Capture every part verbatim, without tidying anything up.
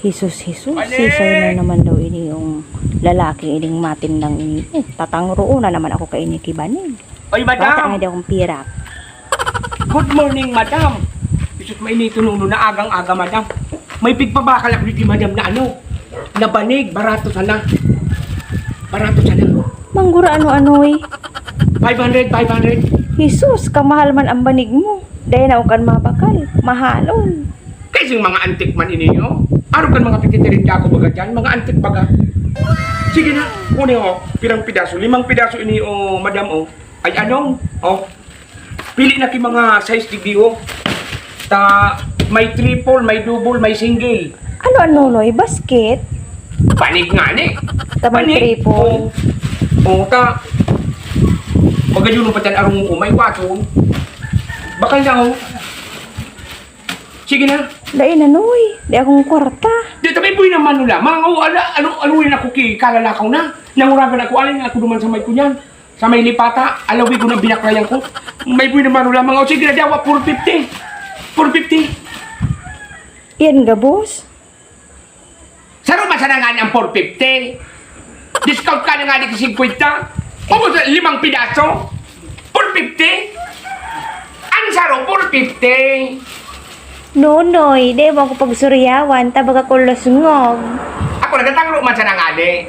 Jesus, Jesus, Banig! Sisay na naman daw ini yung lalaki ining matindang ini. Eh, tatangroon na naman ako kaini ki Banig. Oy, madam! Bata nga di akong pirak. Good morning, madam! Jesus, mainito nuno na agang-aga, madam. May pigpabakal ako di, madam, na ano, na banig, barato sana. Barato sana. Manggura ano-ano eh. Five hundred, five hundred. Jesus, kamahal man ang banig mo. Dahil na kan mabakal. Mahalon. Kay sing mga antik man ini, oh. Ano kan mga pititirinda ako baga dyan? Mga antik baga. Sige na, kunin, oh. Pirang pidaso? Limang pidaso ini, oh, madam, oh. Ay, anong? Oh. Pili na ki mga size digdi, oh. Ta, may triple, may double, may single. Ano, ano, Noy? Basket? Banig nga ni. Ta may triple? Oh. Oh, ta. Pagayuno pa dyan, arong mo, may kwato. Bakal na, oh. Sige na. Dai na, Noy. Di akong kwarta. Di, ta may buhay naman nula. Mga, oh, ala, ano, ano yun ako ki, kalalakaw na. Nanguragan ako, alin nga ako duman sa may kunyan. Sa may lipata, alawi ko na binaklayan ko. May buhay naman nula, mga, oh, sige na, dawa, four fifty. Four fifty. Yan, gabos. Saro man sana ngani ang four fifty. Discount ka na ngani ki singkwenta. Ubos na limang pidaso. Four fifty? Ang saro, four fifty. Nonoy, di mo ako pagsuryawan, ta baga ko lusngog. Ako, nagatanglo man sana ngani.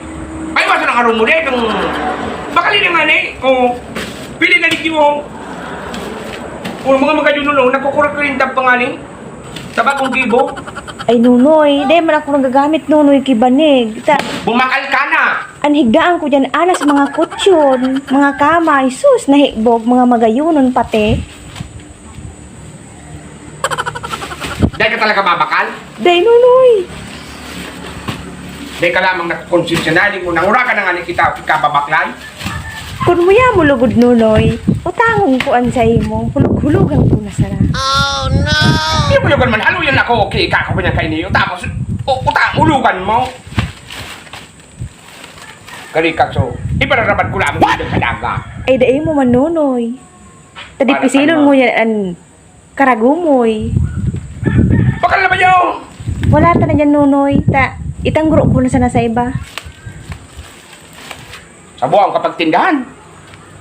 Ay, waso ng arong mo, di, itong bakali na ngani. O, pili na digdi mo. O, mga magayuno, no, nagkukurak ko yung tab pa ngani. Taba kong gibo. Ay, Nonoy, dai man ako nagagamit, Nonoy, ki Banig. Ta, Bumakal ka na! An higdaan ko diyan, anas mga kutsyon, mga kamay, sus, nahibog, mga magayonon pati. Dai ka talaga mabakal? Dai, Nonoy. Dai ka lamang nakakonsensya na, di mo nangura ka na nga ni kita, ikababaklay? Kun muya mo lugod, Nonoy, utangon ko an saimo, hulog-hulogan ko na sana. Di mo lugan man, haluyan ako, okay, ikaw ko niya kayo niyo, tapos, u-, utang, hulugan mo. Karikak, so, ipararabad ko lamang dito sa daga. Ay, dai mo man, Nonoy. Tadi Para pisilon ano? mo yan, an Karagumoy. Bakal na ba yaw? Wala ta na dyan, Nonoy. Ta, itangguro ko na sana sa iba. Sa buwang kapagtindahan.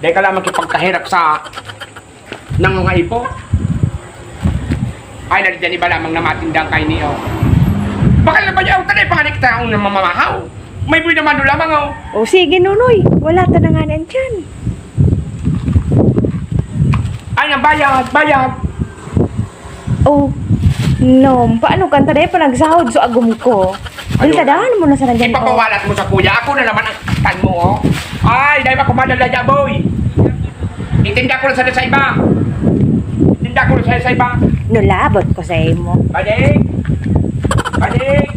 Dahil ka lamang kipagkahirak sa nang mga ipo. Ay, nagdyan iba lamang na matindang kayo niyo. Bakal na ba yaw? Tanay panganik ta ang namamahaw. May buhay naman doon lamang, oh. O, sige, Nonoy. Wala ta na nga na dyan. Ay, ang bayad, bayad. Oh, no. Paano kan taday pa nagsahod so agom ko? Ayun. Ang sadahan mo na sa nandyan, oh. Ipapawalat mo sa kuya. Ako na naman ang tan mo, oh. Ay, dahil ako madala dyan, boy. Itinda ko na sana sa iba. Itinda ko na sana sa iba. Nulabot ko sa imo. Balik! Balik!